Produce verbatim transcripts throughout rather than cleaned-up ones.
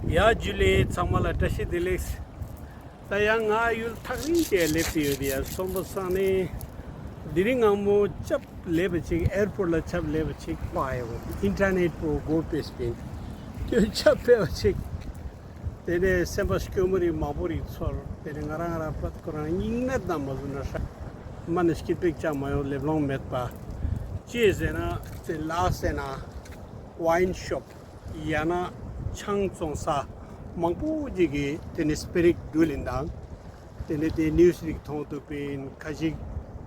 ཡ་ཇུ་ལེ། ཚང་མ་ལ་བཀྲ་ཤིས་བདེ་ལེགས། ད་ཡང་ང་ཡུལ་ཐག་རིང་དེ་སླེབས་ཏེ་ཡོད་དེ། ཡ་སོང་པ་སང་ནས་དེ་རིང་སྔ་མོ་ཆབ་སླེབས་པ་ཅིག་ཨེར་པོར་ལ་ཆབ་སླེབས་པ་ཅིག་པ་ཡོད། ཨིན་ཊར་ནེཊ་པོ་སྒོ་ཕྱེས་པིན། དེ་ཆབ་ཕེབས་པ་ཅིག་དེ་ནས་སེམས་པ་སྐྱོ་མོ་རིགས་མང་པོ་རིགས་ཚོར། དེ་ནས་ང་རང་ང་རང་པད་ཁོ་རང་སྙིང་ནད་དང་མ་བཟོད་ན་ཧྲ། མ་ནས་སྐྱིད་པོ་ཅང་མ་ཡོང་། ལེབ་ལོང་མེད་པ། ཅི་ཟེར་ན་དེ་ལ་ཟེར་ན་ཝའིན་ཤོབ། ཡང་ན་ཆང་བཙོང་ས་མང་པོ་ཅིག་གིས་དེ་ནི་སྤེ་རིག་འགྲུལ་ཡིན་དང་། དེ་ནི་དེ་ནིའུ་སི་རིགས་མཐོང་ཐུབ་པིན། ཁ་ཤས་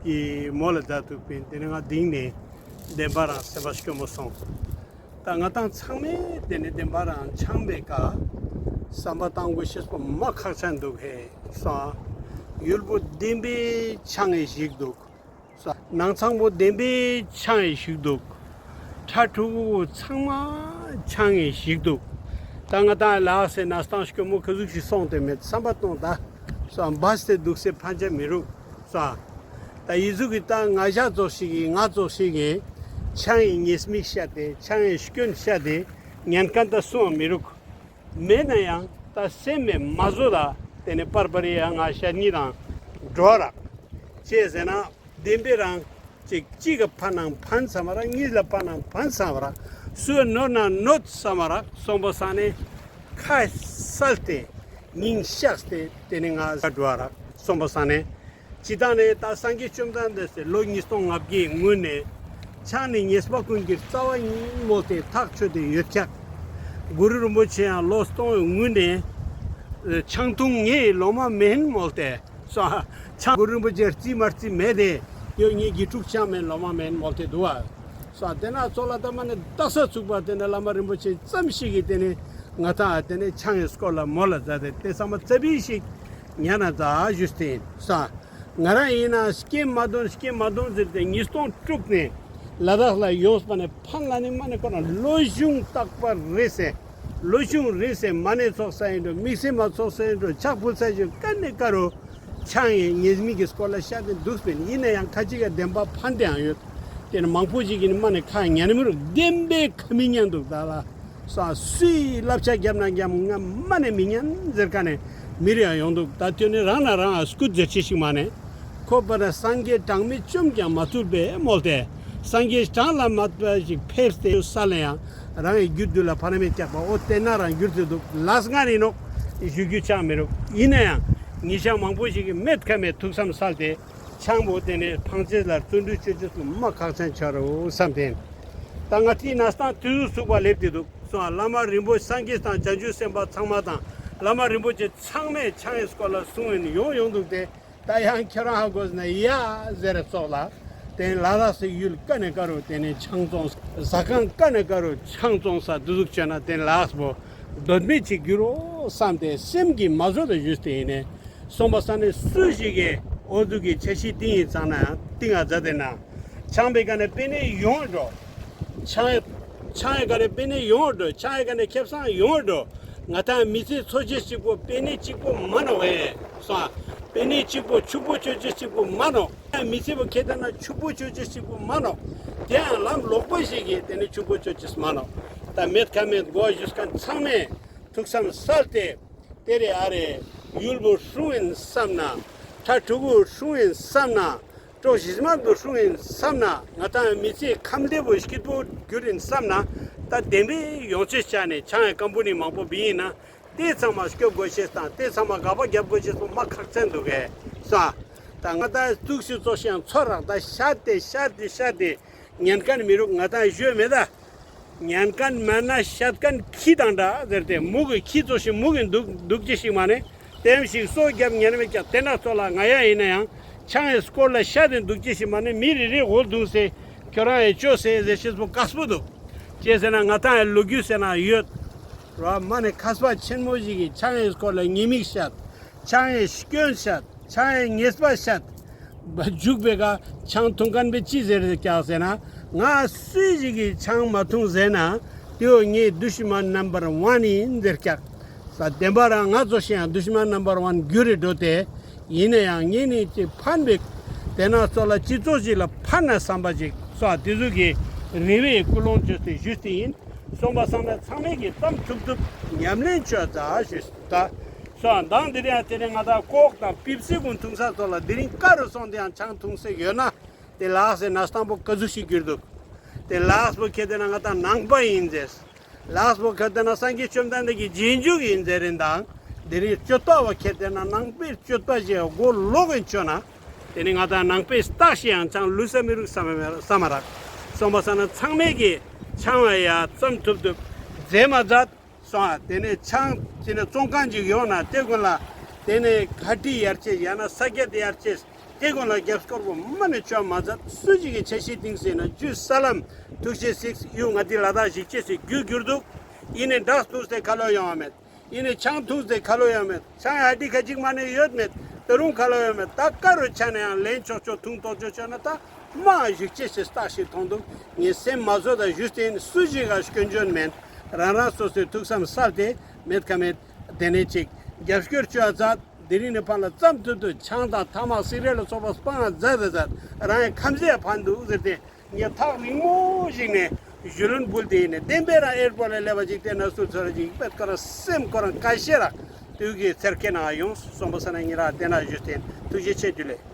ཀྱིས་མོ་ལ་མཛའ་ཐུབ་པིན། དེ་ནི་ང་དིང་ནས་བདེན་པ་རང་སེམས་པ་སྐྱོ་མོ་སོང་། ད་ང་དང་ཚང་མས་དེ་ནི་བདེན་པ་རང་ཆང་པའི་ཀ་བསམ་པ་བཏང་དགོས་ཤེས་པོ་མ་ཁག་ཅན་འདུག་ཧེ་སོང་། ཡུལ་པོ་བདེན་པའི་ཆང་ངེ་ཞིག་འདུག་ནང་ཚང་པོ་བདེན་པའི་ཆང་ཡིན་ཞིག་འདུག་ཁྲ་ཕྲུ་གུ་ཚང་མ་ཆང་ཡིན་ཞིག་འདུག་ད་ང་དང་ལགས་སེ་ན་སྟངས་སྐྱོ་མོ་ག་ཟུག་ཞིག་སོང་དེ་མེད་བསམ་པ་གཏོང་ད། སོ་འབའ་སྟེ་འདུག་སེ་ཕན་ཆ་མི་རུག་སོ། ད་ཡི་ཟུག་གི་ད་ང་ཞག་ཙོགས་ཤིག་གི་ང་ཙོགས་ཤིག་གི་ཆང་ཡི་ཉེས་དམིགས་བཤད་དེ་ཆང་ཡི་སྐྱོན་བཤད་དེ་ཉན་མཁན་ད་སུའང་མི་རུག་མེད་ན་ཡང་ད་སེམས་མེད་མ་བཟོ་ད། དེ་ནས་པར་པར་ཡ་ང་ཤར་གཉིས་དང་འགྲོ་རག་ཅེས་ཟེར་ན། བདེན་པའི་རང་ཅིག་གཅིག་གི་ཕན་ནང་ཕན་ཚ་མ་རག་གཉིས་ལ་ཕན་ནང་ཕན་ཚ་མ་རག་སུའི་ནོར་ནང་ནོར་ཚ་མ་རག་སོང་པ་སང་ནས་ཁ་གསལ་ཏེ་སྙིང་གཤེགས་ཏེ་དེ་ནས་ང་ཟ་འགྲོ་བ་རག་སོང་པ་སང་ནས། ཇི་ལྟར་ནས་ད་སངས་རྒྱས་བཅོམ་ལྡན་འདས་སེ་ལོ་ཉིས་སྟོང་ལྔ་བརྒྱའི་སྔོན་ནས་ཆང་ནི་ཉེས་པ་ཀུན་གྱི་རྩ་བ་ཡིན་མོལ་ཏེ་ཐག་ཆོད་དེ་ཡོད་ཀྱག་གུ་རུ་རིན་པོ་ཆེ་ཡང་ལོ་སྟོང་སྔོན་ནས་ཆང་འཐུང་ངའི་ལོ་མ་མིན་མོལ་ཏེ་སོ། ཆང་གུ་རུ་རིན་པོ་ཆེ་རྩིས་མ་རྩིས་མེད་དེ་ཡོད། ངའི་དགེ་ཕྲུག་ཆང་མེད་ལོ་མ་མིན་མོལ་ཏེ་འདུག་བ། སོ་དེ་ན་ཚོ་ལ་ད་མ་ནི་ད་ས་ཚུགས་པ་དེ་ནས་བླ་མ་རིན་པོ་ཆེ་ཙམ་ཞིག་གིས་དེ་ནས་ང་དང་དེ་ནས་ཆང་ཡི་སྐོར་ལ་མོལ་ལ་མཛད་དེ་དེ་ཚང་མ་རྩ་བའི་ཞིག་ཉན་ན་མཛའ་ཞུས་ཏེ་ཡིན་སོ། ང་རང་ཡིན་ན་སྐྱེ་མ་དོན་སྐྱེ་མ་དོན་ཟེར་ཏེ་ཉིས་སྟོང་དྲུག་ནས་ལ་དྭགས་ལ་ཡོངས་པ་ནས་ཕན་ལ་ནི་མ་ནས་ཁོ་ན་ལོ་གཞུང་རྟག་པར་རེད་ཟེར། ལོ་གཞུང་རེད་ཟེར། མ་ནས་ཚོགས་ས་ཡིན་འགྲོ། དམིགས་བསལ་མ་ཚོགས་ས་ཡིན་འགྲོ། ཕྱག་ཕུལ་ས་ཞིག་ཀ་ནས་ཀ་རུ་ཆང་ཡི་ཉེས་དམིགས་ཀྱི་སྐོར་ལ་བཤད་དེ་འདུག་པས་ཡིན་ན་ཡང་ཁ་ཅིག་ག་བདེན་པ་ཕན་དེའང་ཡོད། དེ་ནི་མང་པོ་ཞིག་གིས་ནི་མ་ནས་ཁ་ཉན་མི་རུང་བདེན་པའི་ཁ་མི་ཉན་འདུག་ད་ལ། ས་སུའི་བསླབ་བྱ་རྒྱབ་ན་རྒྱབ་ང་མ་ནས་མི་ཉན་ཟེར་ཀ་ནས་མི་རེ་ཡང་ཡོང་འདུག་ད་དེ་ནི་རང་ན་རང་ཨ་སྐུ་མཛད་ཆེ་ཞིག་མ་ནས་ཁོ་པ་ན་སངས་རྒྱས་གྲངས་མེད་བཅོམ་ཀྱང་མ་ཐུབ་པས་མོལ་ཏེ། སངས་རྒྱས་གྲངས་ལ་མ་ཐུབ་པ་ཞིག་ཕེབས་ཏེ་ས་ལ་ཡང་རང་གི་རྒྱུད་དུ་ལ་ཕ་ན་མེད་ཀྱག་པ་འོ་དེ་ན་རང་རྒྱུད་དུ་འདུག་ལས་ང་རིན་ནོག་ཞུ་རྒྱུ་ཆགས་མི་རུག་ཡིན་ན་ཡང་ཉིན་ཞག་མང་པོ་ཞིག་གི་མེད་ཁ་མེད་ཐུགས་བསམ་སལ་ཏེ། ཆང་བོ་དེ་ནས་ཕངས་ཅེས་ལ་བརྩོན་འགྲུས་ཅོ་ཅེས་སུ་མ་ཁག་ཅན་ཆ་རུ་བསམ་སྟེ། ད་ང་ཐིག་ན་སྟངས་དུས་སུ་ཚུགས་པ་ལེབ་ཏེ་འདུག་སོང་བ། བླ་མ་རིན་པོ་སངས་རྒྱས་དང་བྱང་ཆུབ་སེམས་དཔའ་ཚང་མ་དང་བླ་མ་རིན་པོ་ཆེ་ཚང་མས་ཆང་ཡི་སྐོར་ལ་གསུང་ཡིན་ཡོང་ཡོང་འདུག་སྟེ། ད་ཡང་ཁྱེད་རང་ཧ་གོ་ན་ཡ་ཟེར་སོགས་ལ། དེ་ལ་དྭགས་སུ་ཡུལ་ཀ་ནས་ཀ་རུ་དེ་ནས་ཆང་བཙོང་ཟ་ཁང་ཀ་ནས་ཀ་རུ་ཆང་བཙོང་ས་འདི་ཟུག་བྱས་ན་དེ་ལ་དྭགས་པོ་གདོད་མའི་ཅིག་འགྱུར་རོ་བསམ་སྟེ་སེམས་ཀྱིས་མ་བཟོད་དུ་ཞུས་ཏེ་ཡིན་ནས། སོང་པ་ས་ནས་སུ་ཞིག་གིས་འོ་ཟུག་གི་འཆར་གཞི་བཏིང་ཡིན་ཙང་ན་ཡང་བཏིང་ང་མཛད་དེ་ན། ཆང་པའི་ཀ་ནས་པེ་ནེ་ཡོང་འགྲོ། ཆང་ཆང་ཡི་ཀ་ནས་པེ་ནེ་ཡོང་འགྲོ། ཆང་ཡི་ཀ་ནས་ཁེ་བཟང་ཡོང་འགྲོ། ང་དང་མི་ཚེ་འཚོ་བྱེད་གཅིག་པོ་པེ་ནེ་གཅིག་པོ་མ་ནོག་ཨེ། སོང་པེ་ནེ་གཅིག་པོ་ཕྱུག་པོ་ཅོ་བྱེད་གཅིག་པོ་མ་ནོག་མི་ཚེ་པོ་ཁེ་ད་ན་ཕྱུག་པོ་ཅོ་བྱེད་གཅིག་པོ་མ་ནོག་དེ་ཡང་ལམ་ལོག་པོ་ཞིག་གིས་དེ་ནས་ཕྱུག་པོ་ཅོ་བྱེད་མ་ནོག་ད་མེད་ཁ་མེད་མགོ་གཞུས་མཁན་ཚང་མས་ཐུགས་བསམ་གསལ་ཏེ། དེ་རེད་ཨ་རེད། ཡུལ་པོ་སྲུང་ཡིན་བསམ་ན། ཁྲ་ཕྲུ་གུ་སྲུང་ཡིན་བསམ་ན། གྲོགས་གཞིས་མ་དུ་སྲུང་ཡིན་བསམ་ན། ང་དང་མི་ཚེ་ཁམས་བདེ་པོ་སྐྱིད་པོ་འགྱུར་ཡིན་བསམ་ན། ད་བདེན་པའི་ཡོང་ཆེད་བྱ་ནས་ཆང་ཡང་ཀམ་པུ་ནི་མང་པོ་བི་ཡིན་ན། དེ་ཚང་མ་སྐྱོབ་དགོས་ཤེས་དང་དེ་ཚང་མ་དགག་པ་རྒྱབ་དགོས་ཤེས་སོགས་མ་ཁག་ཅན་འདུག་གས་ས། ད་ང་ད་ཙུག་ཤུ་ཙོག་ཤི་ཡང་ཚོར་རག་ད་ཤ་དེ་ཤ་དེ་ཤ་དེ་ཉན་མཁན་མི་རུག་ང་ད་ཞོད་མེད་ད། ཉན་མཁན་མེད་ན་བཤད་མཁན་ཁྱི་དང་འདྲ་ཟེར་ཏེ་མུ་གི་ཁྱི་ཙོག་ཤི་མུ་གི་འདུག་འདུག་ཅི་ཞིག་མ་ནས་དེམ་ཞིག་སོ་རྒྱབ་ཉན་མེད་ཀྱང་དེ་ན་ཚོ་ལ་ང་ཡ་ཡིན་ན་ཡང་ཆང་ཡི་སྐོར་ལ་ཤ་དེ་འདུག་ཅི་ཞིག་མ་ནས་མི་རེ་རེ་འོ་འདུག་སེ་ཁྱོད་རང་ཡི་ཅོ་སེ་ཟེར་ཤེས་པོ་དཀའ་སྤོ་འདུག་ཅེས་ཟེར་ན་ང་ཏང་ཡི་ལོ་རྒྱུས་ཟེར་ན་ཡོད། ར་མ་ནས་མཁས་པ་ཆེན་མོ་ཞིག་གིས་ཆང་ཡི་སྐོར་ལ་ཉེས་དམིགས་བཤད། ཆང་ཡི་སྐྱོན་བཤད། ཆང་ཡི་ཉེས་པ་བཤད། འཇུག་པའི་ཀ་ཆང་འཐུང་མཁན་པས་ཅི་ཟེར་ཀྱག་ཟེར་ན། ང་སུས་ཞིག་གིས་ཆང་མ་འཐུང་ཟེར་ན། དེའོ་ངའི་དུཤ་མན་ནམ་བར་ཝན་ཡིན་ཟེར་ཀྱག་ས་བདེན་པ་རང་ང་ཚོ་ཤེས་ཡང་དུཤ་མན་ནམ་བར་ཝན་རྒྱུ་རེ་འགྲོ་སྟེ། ཡིན་ན་ཡང་ངས་ནི་ཅི་ཕན་པའི། དེ་ན་ཚོ་ལ་སྤྱི་ཚོགས་ཤིག་ལ་ཕན་ན་བསམ་པ་ཅིག་སོ་དེ་ཚོ་གི་རེ་བའི་ཀུན་སློང་བཅོས་ཏེ་ཞུས་ཏེ་ཡིན། སོང་པ་སང་ན་ཚང་མས་ཀྱིས་ཙམ་ཐུབ་ཐུབ་ཉམས་ལེན་བྱོས་ཙ་ཞུས་ད། སོང་མདང་འདི་རིང་དེ་རིང་ང་དང་ཀོག་དང་པིབ་སི་ཀུན་འཐུང་ས་ཚོ་ལ་དེ་རིང་ཀ་རུ་སོང་དེ་ཡང་ཆང་འཐུང་ས་ཡོད་ན། དེ་ལགས་སེ་ན་སྟངས་པོ་ག་ཟུག་ཞིག་གྱུར་འདུག་དེ་ལགས་པོ་ཁྱེད་དེ་ན་ང་དང་ནང་པ་ཡིན་ཟེར། ལགས་པོ་ཁྱེད་དེ་ན་སངས་རྒྱས་བཅོམ་ལྡན་འདས་ཀྱི་རྗེས་འཇུག་ཡིན་ཟེར་རིན་དང་། དེ་རིང་སྤྱོད་པ་བ་ཁྱེད་དེ་ན་ནང་པའི་སྤྱོད་པ་ཞེས་མགོ་ལོག་གིན་ཆོད་ན། དེ་ནི་ང་དང་ནང་པའི་རྟགས་ཤིག་ཡང་ཆང་ལུས་ས་མི་རུག་ས་མ་མེད་ས་མ་རག་སོང་པ་སང་ན་ཚང་མས་ཀྱིས་ཆང་བ་ཡ་ཙམ་ཐུབ་ཐུབ་རྫས་མ་མཛད། སོང་ཨ། དེ་ནས་ཆང་དེ་ནས་བཙོང་མཁན་ཅིག་ཡོང་ན་དེ་ཀུན་ལ། དེ་ནས་ཁ་ཊི་ཡར་ཆེ་ཡང་ན་ས་སྐྱ་དེ་ཡར་ཆེ། དེ་ཀུན་ལ་རྒྱབ་སྐྱོར་པོ་མ་ནས་ཆོག་མ་ཚད་སུ་ཅིག་གི་ཆ་ཤས་ཏིང་སེ་ན་རྒྱུ་ས་ལམ་ཐུགས་རྗེ་གཟིགས་ཡུ་ང་དེ་ལ་དྭགས་ཞིག་ཅེས་སི་རྒྱུ་གྱུར་འདུག་ཡིན་ནས་འདྲག་ཐུག་སྟེ་ཁ་ལོ་ཡོང་བ་མེད། ཡིན་ནས་ཆང་ཐུག་སྟེ་ཁ་ལོ་ཡོང་མེད། ཆང་ཧ་ཏི་ཁ་ཅིག་མ་ནས་ཡོད་མེད། ད་རུང་ཁ་ལོ་ཡོང་མེད། ད་ཀ་རུ་ཆ་ནས་ཡང་ལེན་ཆོག་ཆོག་འཐུང་ཐོག་ཆོག་ཆོག་ན་ད། མ་བཞུགས་ཅེས་སི་རྟགས་ཤིག་མཐོང་འདུག་ངས་སེམས་མ་བཟོད་དང་ཞུས་ཏེ་སུ་ཞིག་ག་སྐྱོན་བརྗོད་མེད། རང་རང་སོ་སོའི་ཐུགས་བསམ་གསལ་ཏེ་མེད་ཁ་མེད། དེ་ནས་ཅིག་རྒྱབ་སྐྱོར་བྱོས་ཚར། དེ་རིང་ནས་ཕར་ལ་ཙམ་ཐུབ་ཐུབ་ཆང་དང་ཐ་མག་སིག་རེཊ་ལ་སོགས་པ་སྤང་མཛད་མཛད་རང་ཡང་ཁམས་ཟས་ཕན་འདུག་ཟེར་ཏེ་ངས་ཐག་རིང་མོ་ཞིག་ནས་ཞུ་ལན་འབུལ་ཏེ་ཡིན་ནས་བདེན་པའི་རང་ཨེར་པོར་ལ་སླེབས་པ་ཅིག་བལྟས་ན་སུ་ཚོར་ཅིག་པད་ཁོ་རང་སེམས་ཁོ་རང་ཁ་ཤས་ར་དུས་ཀྱི་ཚེར་ཁེ་ནང་ཡོང་སོང་པ་ས་ན་ཉིན་ར་བལྟས་ན་ཞུས་ཏེ་ཐུགས་རྗེ་ཆེ་དུ་ལེ།